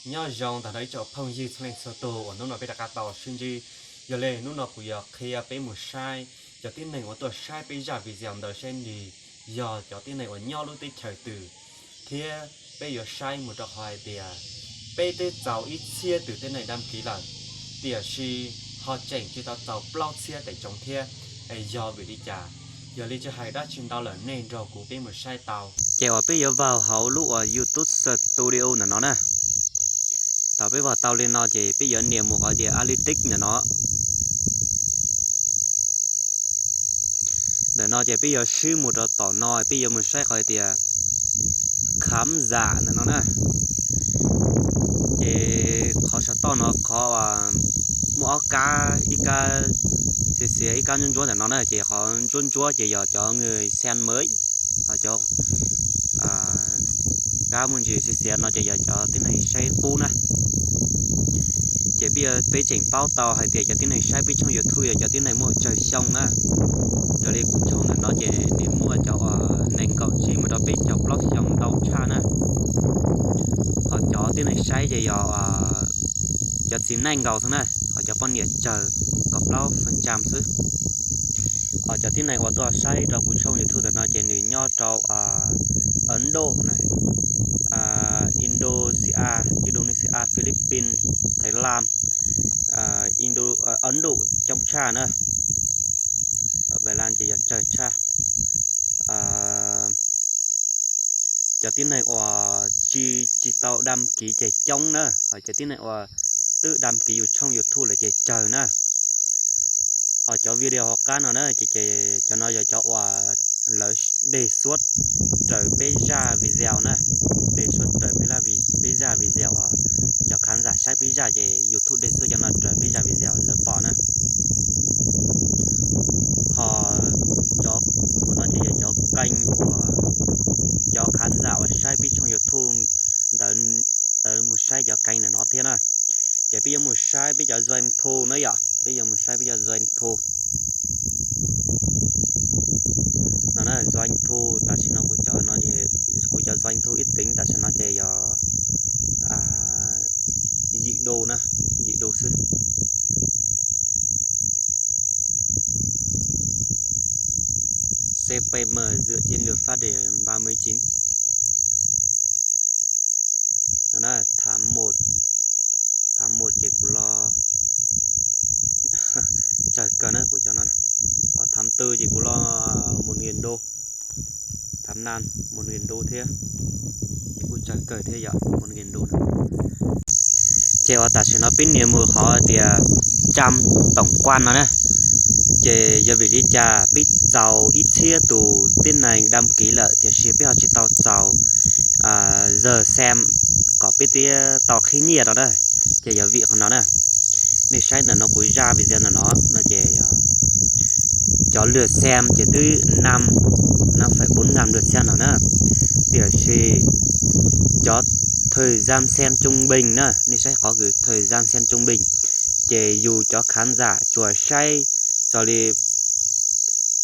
Nyob zoo tag nrho ib tsoom phooj ywg txhua leej txhua tus uas hnub no peb rov qab tau sib ntsib. Yog li hnub no kuv yuav qhia peb mus saib cov tib neeg uas tuaj saib peb zaj video ntawd saib nws yog cov tib neeg uas nyob lub teb chaws twg, thiab peb yuav saib mus rau qhov hais tias peb twb txaus ib txhiab tus tib neeg đăng ký lawm, tiam sis ho tseem tsis tau txaus plaub txhiab tes tsoov thiab, es yog vim li cas? Yog li tsis hais dab tsi ntau lawm, nej nrog kuv peb mus saib tau. Ces uas peb yuav vaug hauv lub uas YouTube Studio ntawm no na. Thaum peb vaug tau li no ces peb yuav nias mus qhov tias Analytics ntawm no. Ntawm no ces peb yuav swb mus rau tom no, peb yuav mus saib qhov tias khán giả ntawm no na. Ces qhov saum toj no qhov muaj ob kab, ib kab xiav xiav, ib kab ntsuab ntsuab ntawm no na, ces qhov ntsuab ntsuab ces yog cov người xem mới, ho cov kab muaj ntsis xiav xiav no ces yog cov tib neeg saib qub na. Ces peb tseem paub tau hais tias cov tib neeg saib peb tshooj YouTube yog cov tib neeg muaj tsawg xyoo na. Raws li kuv tshooj ntawm no ces nws muaj cov uas nees nkaum tsib mus rau peb caug plaub xyoo ntau tshaj na. Ho cov tib neeg saib ces yog cov txiv neej nkaus xwb na, ho cov poj niam tsawg kaum plaub phần trăm xwb. Ho cov tib neeg uas tuaj saib rau kuv tshooj YouTube ntawm no ces nws nyob rau Ấn Độ na, Indonesia, Indonesia, Philippines, Thái Lan, Ấn Độ coob tshaj na. Thái Lan ces yog tsawg tshaj. Cov tib neeg uas tsis, tsis tau đăng ký ces coob na, ho cov tib neeg uas twb đăng ký yus tshooj YouTube lawm ces tsawg na. Ho cov video hauv qab no na, ces cov no yog cov uas lawv đề xuất raws peb zaj video na, đề xuất raws peb zaj video uas cov khán giả saib peb zaj ces YouTube đề xuất cov no raws peb zaj video lawv pom na. Ho cov mus no ces yog cov kênh uas cov khán giả uas saib peb tshooj YouTube ntawd, lawv mus saib cov kênh ntawm no thiab na. Ces peb yuav mus saib peb cov doanh thu na yom, peb yuav mus saib peb cov doanh thu. No na, doanh thu tam sim no kuv cov no, kuv cov doanh thu ước tính tam sim no ces yog yim đô na, yim đô xwb. C P M dựa trên lượt phát để ba mươi chín. Tháng một, tháng một ces kuv los tsawg kawg na kuv cov no. Tháng tư ces kuv los một nghìn đô, tháng năm một nghìn đô thiab, ces kuj tsawg kawg thiab yom, một nghìn đô. Ces uas tam sim no peb nias mus qhov tias trăm tổng quan no na. Ces yog vim li cas peb txaus ib txhiab tus tib neeg đăng ký lawm tiam sis peb ho tsis tau txaus giờ xem kom peb thiaj tau qhib nyiaj no na. Ces yog vim qhov no na. Nej saib ntawm no kuv zaj video ntawm no no ces cov lượt xem ces twb năm, năm phẩy bốn ngàn lượt xem no na. Tiam sis cov thời gian xem trung bình na, nej saib qhov kws thời gian xem trung bình, ces yus cov khán giả tsuas saib txog li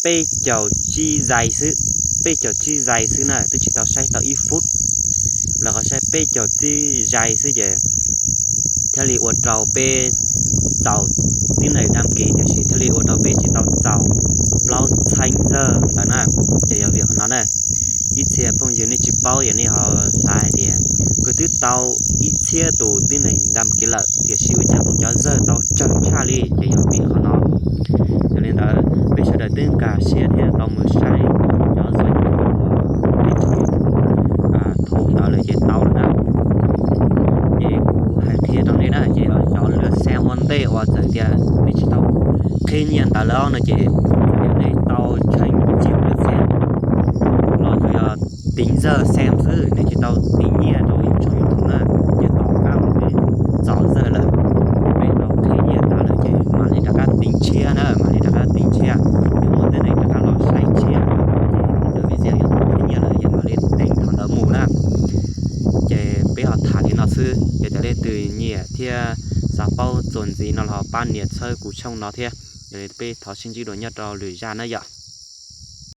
peb caug tsib giây xwb, peb caug tsib giây xwb na, twb tsis tau saib tau ib phút. Lawv qhov saib peb caug tsib giây xwb ces thiaj li ua rau peb txaus tib neeg đăng ký, tiam sis thiaj li ua rau peb tsis tau txaus plaub txheeb zog ntawd na. Ces yog vim qhov no na, ib txhia phooj ywg nej tsis paub ces nej ho xav hais tias kuv twb tau ib txhiab tus tib neeg đăng ký lawm tiam sis ua cas kuv cov zog tau tsawg tshaj li, ces yog vim qhov no. Yog li ntawd peb sawv daws twb nkag siab thiab tau mus saib cov zog YouTube, peb tshooj YouTube thu ntawd lawm ces tau lawm na. Ces kuv hais qhia rau nej na, ces cov lượt xem ua ntej uas txawm tias nej tsis tau qhib nyiaj ntawd lawm no ces nej tau tsheej ib txhiab lượt xem los tsuas yog tính giờ xem xwb, nej tsis tau tính nyiaj rau yus tshooj YouTube na. Ces tom qab uas peb txaus zog lawm, peb tau qhib nyiaj ntawd lawm ces mam li rov qab tính tshiab na, mam li rov qab tính tshiab, ces muaj tej neeg rov qab los saib tshiab, ces cov video yuav tau qhib nyiaj lawm ces mam li tính thaum ntawd mus na. Ces peb ho tham li no xwb, ces cov leej twg nyiam thiab xav paub txuas ntxiv no los ho pab nias txhawb kuv tshooj no thiab, yog li peb thov sib ntsib dua nyob rau lwm zaj na yom.